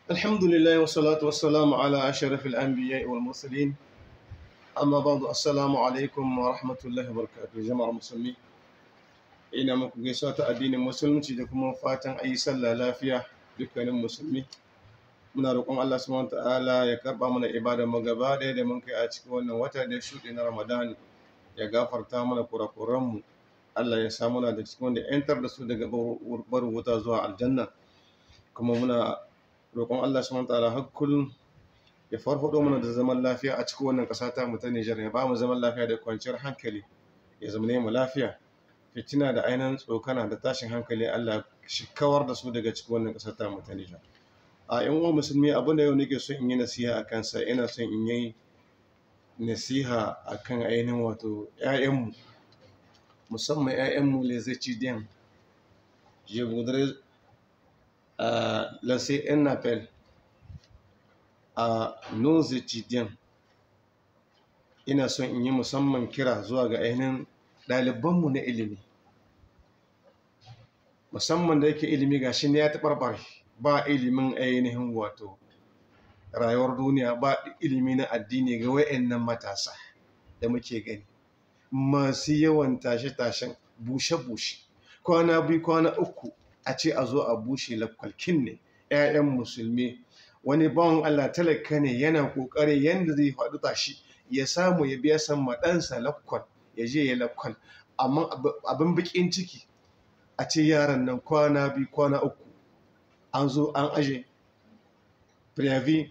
Alhamdulillah wa salatu wa salamu ala ashrafil anbiya wal mursalin. Amma ba'du, assalamu alaikum wa rahmatullahi wa barakatuh. Jama'ar musulmi, ina muku gaisuwa ta addinin musulunci da kuma fatan ayi sallah lafiya dukkanin musulmi. Muna roƙon Allah subhanahu wa ta'ala ya karɓa mana ibadar mu gaba ɗaya da mun kai a cikin wannan wata da shuɗe na Ramadan, ya gafarta mana kurakuran mu. Allah ya sa muna da cikin wanda ‘yantar da su daga barin wuta zuwa aljanna. Kuma muna roƙon Allah subhanahu wa ta'ala har kullum ya farfaɗo mana da zaman lafiya a cikin wannan ƙasa ta mu ta Nijar, ya ba mu zaman lafiya da kwanciyar hankali, ya zamane mu lafiya. Fitina da ainihin tsokana da tashin hankali, Allah shi kawar da su daga cikin wannan ƙasa ta mu ta Nijar. A ‘yan uwan musulmi, abin da yau nake so in yi nasiha a kansa, ina son in yi nasiha a kan ainihin wato ‘ya'yanmu, musamman ‘ya'yanmu les étudiants. Je voudrais lancer un appel à nos étudiants. Ina son in yi musamman kira zuwa ga ainihin ɗalibanmu na ilimi, musamman da yake ilimi ga shi ne ya taɓarɓare, ba ilimin ainihin wato rayuwar duniya, ba ilimi na addini ga wa'annan matasa da muke gani masu yawan tashe-tashen bushe-bushe, kwana 2 kwana 3 a ce a zo a bushe lakwalkin ne 'ya'yan musulmi. Wani bawan Allah talaka ne, yana ƙoƙari yanda zai faɗi tashi ya samu ya biya san ma ɗansa lakwal, ya je ya lakwal. Amma abin baƙin ciki a ce yaran nan kwana 2 kwana 3 an zo an aje préavis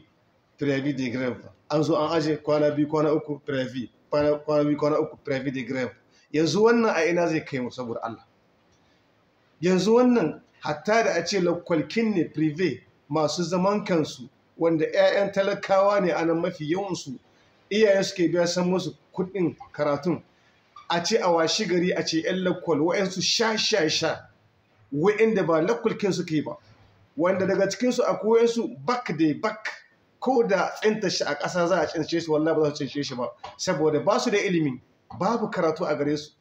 de grève, an zo an aje kwana 2 kwana 3 préavis, kwana 2 kwana 3 préavis de grève. Yanzu wannan a ina zai kai mu saboda Allah? Yanzu wannan hatta da a ce lakwalkin ne privé masu zaman kansu, wanda 'ya'yan talakawa ne anan mafi yawansu, iyayen suke biya san musu kuɗin karatun, a ce a washi gari a ce 'yan lakwal wa'yansu sha sha sha, wa'inda ba lakwalkin suke ba, wanda daga cikinsu akwai wa'yansu bak da bak, ko da tsinta shi a ƙasa za a tsince su, wallahi ba za su tsince shi ba, saboda ba su da ilimi, babu karatu a gare su.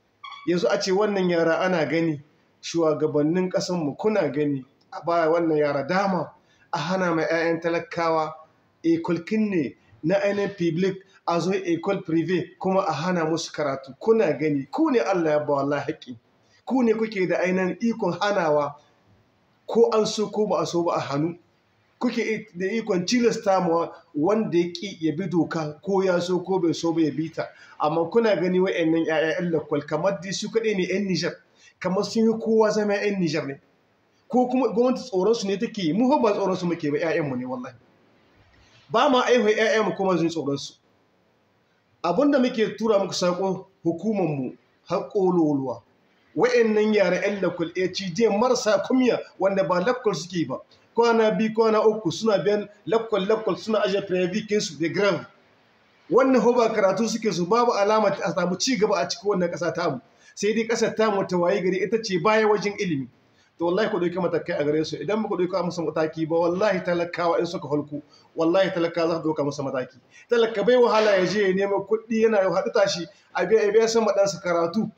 Yanzu a ce wannan yara ana gani, shugabannin ƙasanmu kuna gani, a baya wannan yara dama a hana ma 'ya'yan talakawa ekolkin ne na ainihin public, a zo école privé kuma a hana musu karatu. Kuna gani, ku ne Allah ya ba wallahi haƙƙi, ku ne kuke da ainihin ikon hanawa, ko an so ko ba a so ba a hannu. Kuke da ikon tilasta ma wanda ya ƙi ya bi doka, ko ya so ko bai so ba ya bi ta. Amma kuna gani wa'annan 'ya'yan lakwal kamar dai su kaɗai ne 'yan Nijar, kamar sun yi kowa zama 'yan Nijar ne, ko kuma gwamnati tsoron su ne take yi. Mu ba tsoron su muke ba, 'ya'yanmu ne wallahi. Ba ma aihuwa 'ya'yanmu kuma jin tsoron su. Abinda muke tura muku sako hukumar mu har ƙololuwa, wa'annan yara 'yan lakwal HJ marasa kumya wanda ba lakwal suke ba, kwana 2 kwana 3 suna biyan lakwal lakwal, suna aje préavis kinsu da grève. Wannan ho ba karatu suke su, babu alama a samu ci gaba a cikin wannan ƙasa tamu, sai dai ƙasar tamu ta waye gari ita ce baya wajen ilimi. To wallahi ku ɗauki matakai a gare su. Idan muku ɗauka musu mataki ba, wallahi talakawa in suka hulku, wallahi talakawa za su ɗauka musu mataki. Talaka bai wahala ya je ya nemo kuɗi, yana haɗu tashi a biya biya sama ɗansa karatu,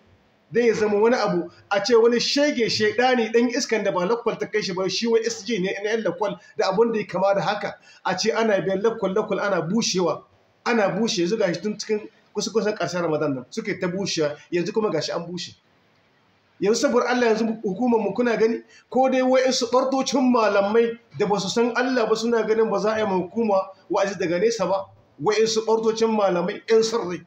dai ya zama wani abu. A ce wani shege shaidani ɗan iskan da ba lakwal ta kai shi ba, shi wai SG ne na yan lakwal da abun da ya kama da haka, a ce ana biyan lakwal lakwal ana bushewa, ana bushe. Yanzu gashi tun cikin kusa kusan ƙarshen Ramadan nan suke ta bushewa, yanzu kuma gashi an bushe. Yanzu saboda Allah, yanzu hukumar mu kuna gani, ko dai wa'insu ɓartocin malamai da ba su san Allah ba suna ganin ba za a yi ma hukuma wa'azi daga nesa ba, wa'insu ɓartocin malamai 'yan sarrai.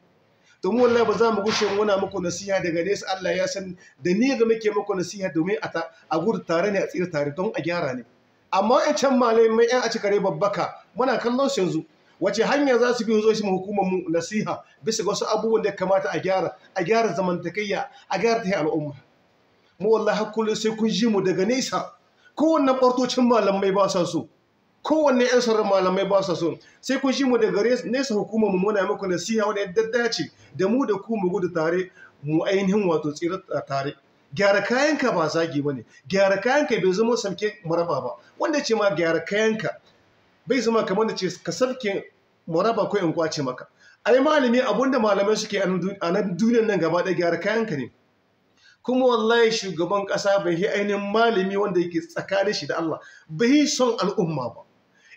To mu wallahi ba za mu gushe muna muku nasiha daga nesa. Allah ya san da ni da muke muku nasiha domin a gudu tare ne a tsira tare, don a gyara ne. Amma wa'ancan malamai 'yan a cikare babbaka muna kallon su yanzu, wace hanya za su bi zo shi hukumar mu nasiha bisa ga wasu abubuwan da ya kamata a gyara, a gyara zamantakayya, a gyara ta al'umma. Mu wallahi kullum sai kun ji mu daga nesa. Kowanne ɓartocin malamai ba sa so, kowanne 'yan sarrar malamai ba sa so, sai kun ji mu daga nesa. Hukumar mu muna muku nasiha wanda ya daddace da mu da ku, mu gudu tare, mu ainihin wato tsira tare. Gyara kayanka ba zagi bane, gyara kayanka bai zama samke maraba ba. Wanda ce ma gyara kayanka bai zama kamar da ce ka sabke maraba ko in kwace maka. Ai malami, abunda malamai suke a nan duniyar nan gaba ɗaya gyara kayanka ne. Kuma wallahi shugaban ƙasa bai yi ainihin malami wanda yake tsakanin shi da Allah bai yi son al'umma ba.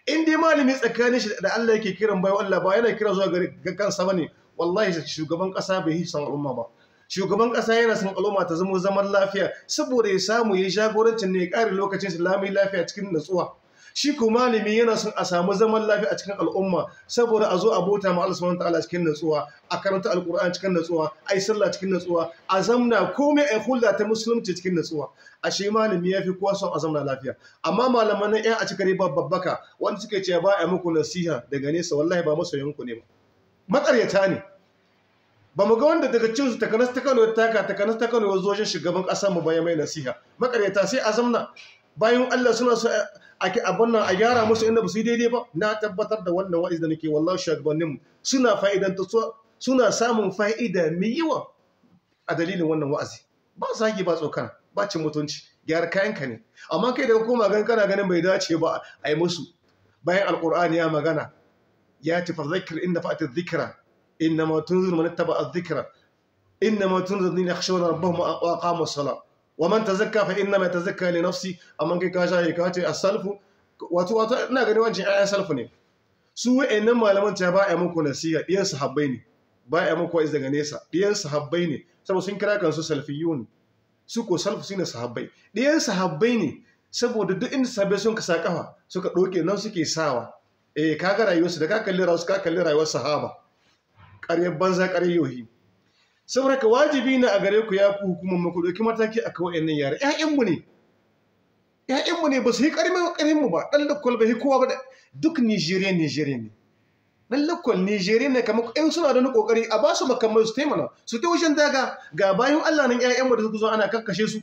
In dai malami tsakanin shi da Allah yake kiran bayan Allah ba yana kira zuwa ga kansa bane, wallahi shugaban kasa bai yi son al'umma ba. Shugaban kasa yana son al'umma ta zama zaman lafiya saboda ya samu ya jagorancin ne ya kare lokacin shi lami lafiya cikin natsuwa. Shi ko malami yana son a samu zaman lafiya a cikin al'umma saboda a zo a bauta ma Allah subhanahu wataala cikin natsuwa, a karanta alqur'ani cikin natsuwa, a yi sallah cikin natsuwa, a zamna komai a hulɗa ta musulunci cikin natsuwa. Ashe malami ya fi kowa son a zamna lafiya. Amma malaman nan 'yan a cika riba babbaka wanda suke cewa ba a muku nasiha daga nesa, wallahi ba masoyanku ne ba, maƙaryata ne. Ba mu ga wanda daga cin su takanas ta Kano taka takanas ta Kano ya zo wajen shugaban ƙasa mu bayan mai nasiha. Maƙaryata. Sai a zamna bayan Allah suna so ake abun nan a gyara musu inda ba su yi daidai ba. Na tabbatar da wannan wa'azi da nake, wallahi shugabanninmu suna fa'idanta, suna samun fa'ida mai yawa a dalilin wannan wa'azi. Ba zagi, ba tsokana, ba cin mutunci, gyara kayanka ne. Amma kai daga koma gan kana ganin bai dace ba a yi musu, bayan alqur'ani ya magana ya ce fa zakir inna fa'at dhikra innama tunzir man ittaba adh-dhikra innama tunzir alladhina yakhshawna rabbahum wa aqamu as-salah wa man tazakka fa innama yatazakka li nafsi. Amma kai ka shaye ka ce as-salfu, wato ina ganin wancan ayan salfu ne su wa'annan malaman ta ba a muku nasiha, diyan sahabbai ne, ba a muku wa'azi daga nesa, diyan sahabbai ne, saboda sun kira kansu salfiyun. Su ko salfu shine sahabbai, diyan sahabbai ne, saboda duk inda sahabbai sun kasa kafa suka doke nan suke sawa. Eh, kaga rayuwarsu da ka kalli rayuwarsu, ka kalli rayuwar sahaba, ƙaryar banza, ƙaryar yohi. Saboda ka wajibi ne a gare ku ya ku hukumar ku ɗauki mataki a kawai nan yara. Ƴaƴanmu ne, ƴaƴanmu ne, ba su yi ƙarfin ƙarfin mu ba. Ɗan lakwal bai kowa ba, duk Nijeriya Nijeriya ne. Ɗan lakwal Nijeriya ne. Kamar in suna da wani ƙoƙari a ba su makamai su taimaka su ta wajen daga. Ga bayan Allah nan ƴaƴanmu da suka zo ana kakkashe su,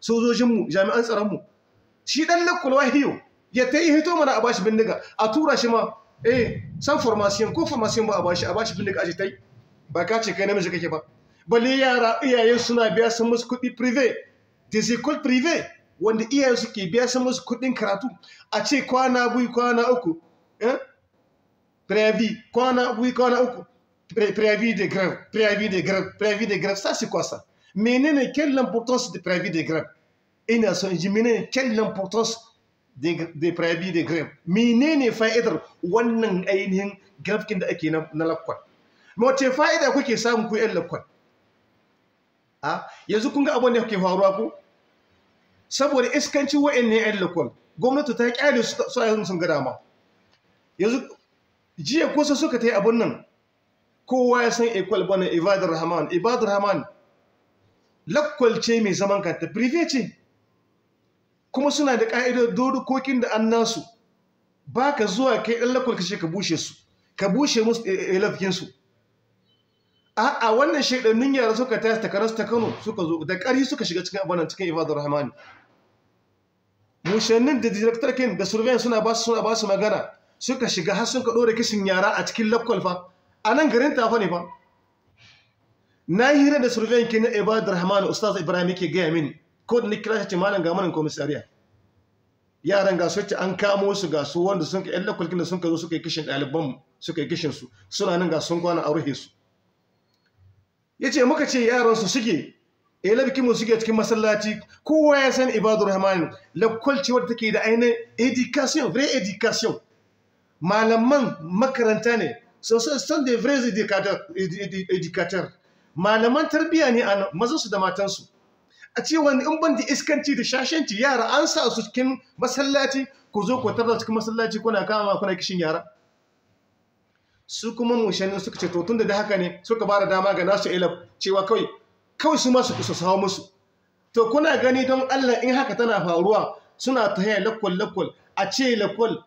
sojojinmu, jami'an tsaronmu. Shi ɗan lakwal wahiyo ya ta yi hito mana a bashi bindiga a tura shi ma, eh, sans formation, ko formation ba a bashi bindiga a ce tai, ba ka ce kai namiji kake ba. Balle yara iyaye suna biya sun musu kuɗi privé, des écoles privées wanda iyaye suke biya sun musu kuɗin karatu, a ce kwana 2 kwana 3, eh, préavis, kwana 2 kwana 3, préavis de grève, préavis de grève, préavis de grève. Ça, c'est quoi ça? Menene, quelle l'importance de préavis de grève? Ina son ji menene, quelle l'importance de préavis de grève? Menene fa'idar wannan ainihin grève da ake na lakwal? Wace fa'ida kuke samu ku yan lakwal? A yanzu kun ga abin da kuke faruwa ku saboda iskanci wa'annan yan lakwal, gwamnati ta kyale su su yanzu sun ga dama. Yanzu jiya kusa suka ta yi abun nan. Kowa ya san école bana Ibadur Rahman. Ibadur Rahman lakwal ce mai zaman kanta, privé ce, kuma suna da ƙa'idar dokokin da an nasu. Ba ka zuwa kai ɗan lakwal ka ce ka bushe su, ka bushe musu lafikinsu. A'a, wannan shaidannin yara suka tashi takaras ta Kano suka zo da ƙarfi suka shiga cikin abunan cikin Ibadur Rahman. Mushannin da directeur kin da surveillant suna ba su magana, suka shiga har sun ka ɗora kishin yara a cikin lakwal fa. A nan garin Tafa ne fa. Na yi hira da surveillant kin na Ibadur Rahman, Ustaz Ibrahim, yake gaya mini ko da ni kira shi, ce malam, ga manan commissariat, yaran ga su an kamo su, ga su wanda sun ka yan lakwal da sun ka zo suka yi kishin ɗaliban, suka yi kishin su, suna nan ga sun kwana a ruhe su. Ya ce muka ce yaran su suke élèves mu suke cikin masallaci. Kowa ya san Ibadur Rahman lakwal ce wadda take da ainihin éducation, vraie éducation. Malaman makaranta ne, so sont des vrais éducateurs, éducateurs, malaman tarbiyya ne a mazansu da matansu. A ce wani in ban da iskanci da shashanci, yara an sa su cikin masallaci, ku zo ku tarda cikin masallaci kuna kama kuna kishin yara. Su kuma mushannin suka ce to tun da haka ne, suka ba da dama ga nasu élèves cewa kawai kawai su ma su sawo musu. To kuna gani don Allah, in haka tana faruwa, suna ta haya lakwal lakwal, a ce lakwal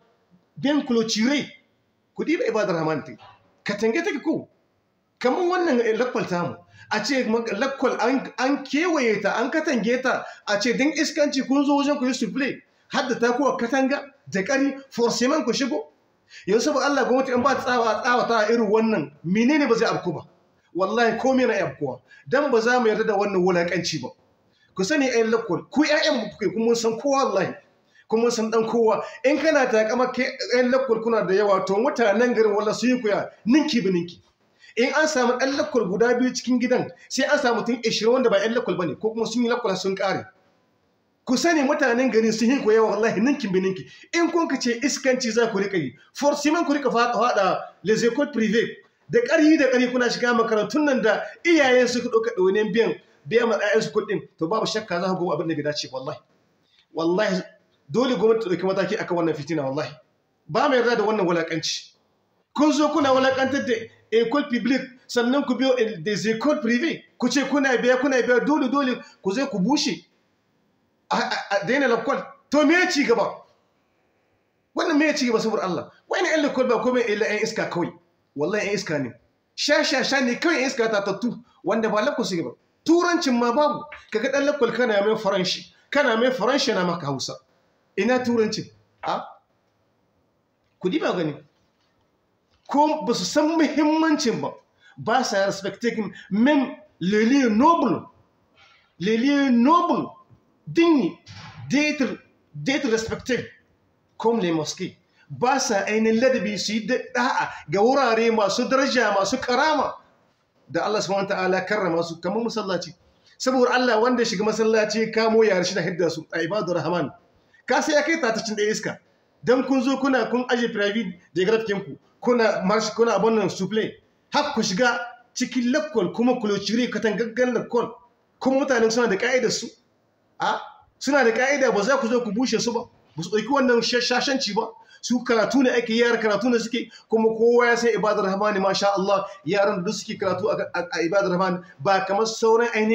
bien clôturé, ku diba Ibadur Rahman ta katange take ko kamar wannan lakwal tamu, a ce lakwal an kewaye ta, an katange ta, a ce din iskanci kun zo wajen ku yi souffle har da ta kowa katanga da ƙari, forcément ku shigo. Yanzu saboda Allah, gwamnati in ba tsawa tsawata irin wannan, menene ba zai abku ba? Wallahi komai na abkuwa, dan ba za mu yarda da wannan wulakanci ba. Ku sani ayyan lakwal ku ƴaƴan mu kuke, kuma mun san kowa, wallahi kuma mun san dan kowa. In kana takama kai ƴan lakwal kuna da yawa, to mutanen garin wallahi su yi kuya ninki bi ninki. In an samu ɗan lakwal guda biyu cikin gidan, sai an samu mutum 20 wanda ba ƴan lakwal bane ko kuma sun yi lakwal sun ƙare. Ku sani mutanen garin sun yi koyawa wallahi ninkin bi ninki. In kun ka ce iskanci za ku rika yi, forcément ku rika faɗa les écoles privées da ƙarhi da ƙarhi, kuna shiga makarantun nan da iyayen su ɗauka ɗawainiyar biyan biya ma ɗayansu kuɗin, to babu shakka za ku ga abin da bai dace. Wallahi wallahi dole gwamnati ta ɗauki mataki akan wannan fitina. Wallahi ba mu yarda da wannan wulaƙanci. Kun zo kuna wulaƙantar da école publique, sannan ku biyo des écoles privées, ku ce kuna biya, kuna biya, dole dole ku zo ku bushe a daina lakwal. To me ya ci gaba wannan? Me ya ci gaba saboda Allah? Wani yan lakwal ba komai illa yan iska kawai. Wallahi yan iska ne, sha sha sha ne kawai, yan iska tatattu wanda ba lakwal su ba, turancin ma babu. Kaga dan lakwal kana mai faranshi, kana mai faranshi na maka Hausa. Ina turancin? A ku ba gani ko ba su san muhimmancin ba, ba sa respecting même le lieu noble, les lieux nobles dignes d'être respectés comme les mosquées. Ba sa ainihin ladabi su yi da'a ga wurare masu daraja, masu karama da Allah subhanahu ta'ala karrama su kamar masallaci. Saboda Allah, wanda shiga masallaci kamo yare shi na hidda su a ibadur rahman, ka sai ya kai tatacin da iska. Dan kun zo kuna kun aje préavis de grève ku, kuna marche, kuna abun nan souffle, har ku shiga cikin lakwal kuma clôturé, katangaggan lakwal, kuma mutanen suna da ka'idar su, a suna da ka'ida, ba za ku zo ku bushe su ba. Ba su ɗauki wannan shashanci ba. Su karatu ne ake, yara karatu ne suke, kuma kowa ya san ibadar rahmani, masha Allah, yaran da suke karatu a ibadar rahman ba kamar sauran ainihin